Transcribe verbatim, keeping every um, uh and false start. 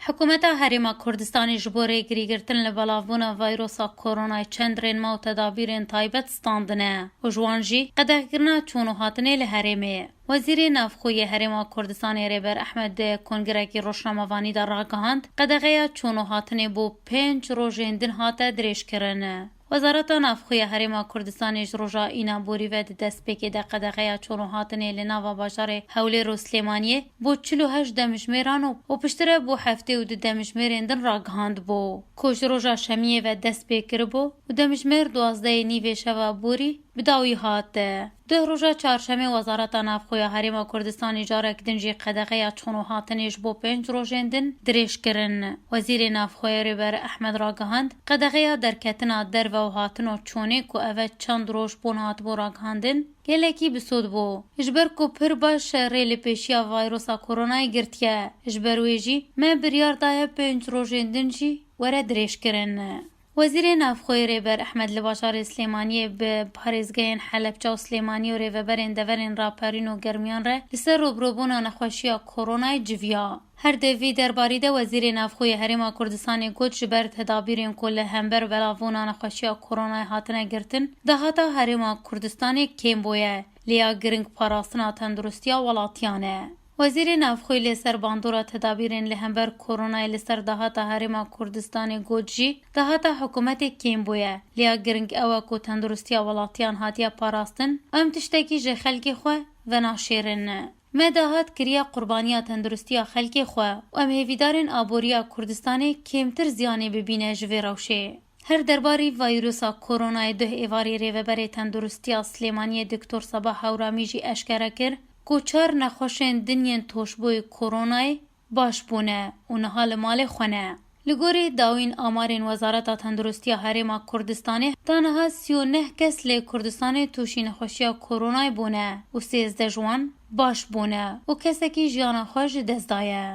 Hikûmeta Herêma Kurdistanê ji bo rêgirîgirtin li belavbûna vayrosa koronayê çend rênma û tedabîrên taybet standine û ji wan jî qedexekirina çûn û hatinê li herêmê. Wezîrê Navxwe yê Herêma Kurdistanê Rêber Ehmed di kongrekî rojnamevanî de ragihand, qedexeya çûn û hatinê bo pênc rojên din hate dirêjkirin. Wezareta Navxwe ya Herêma Kurdistanê ji roja Îna borî ve di destpêkê de qedexeya çûn û hatinê li nava bajarê Hewlêr û Silêmaniyê bo çil û heşt demjimêran û, û piştre bo heftê û du demjimêrên din ragihandibû, ku ji roja Şemiyê ve dest pê kiribû û demjimêr duwazdehê nîvê şeva borî bi dawî hat. Duh roja Çarşemê Wezareta Navxwe ya Herêma Kurdistanê carek din jî qedexeya çûn û hatinê ji bo pênc rojên din dirêj kirin. Wezîrê Navxweyê Rêber Ehmed ragihand, qedexeya derketina derve û hatin û çûnê ku ev e çend roj bûn hatibû ragihandin, gelekî bi sûd bû. Ji ber ku pir baş rê li pêşiya vayrosa koronayê girtiye. Ji ber wê jî me biryar daye pênc rojên din jî were dirêjkirin. Wezîrê Navxweyê Rêber Ehmed li bajarê Silêmaniyê bi parêzgehên Helebça û Silêmaniyê û rêveberên deverên raperîn û germiyan re li ser rûbirûbûna nexweşiya koronayê civiya. Her di vî derbarî de Wezîrê Navxweyê Herêma Kurdistanê got, ji ber tedabîrên ku li hember belavbûna nexweşiya koronayê hatine girtin, dahata Herêma Kurdistanê kêm bûye, lê ya giring parastina tenduristiya welatiyan e. Wezîrê Navxwe li ser bandora tedabîrên li hember koronayê li ser dahata Herêma Kurdistanê got jî, dahata hikûmetê kêm bûye. Lê ya giring ew e ku tenduristiya welatiyan hatiye parastin, em tiştekî ji xelkê xwe venaşêrin. Me dahat kiriye qurbaniya tenduristiya xelkê xwe û em hêvîdarên aboriya Kurdistanê kêmtir ziyanê bibîne ji vê rewşê. Her derbarî vayrusa koronayê duh êvarî rêveberê tenduristiya Silêmaniyê Doktor Sabah Hewramî jî eşkere kir ku çar nexweşên din yên toşbûyî koronayê baş bûne û niha li malê xwe ne. Li gorî dawîn amarên Wezareta Tenduristiya Herêma Kurdistanê, ta niha sî û neh kes li Kurdistanê tûşî nexweşiya koronayê bûne û sêzdeh ji wan baş bûne û kesekî jiyana xwe ji dest daye.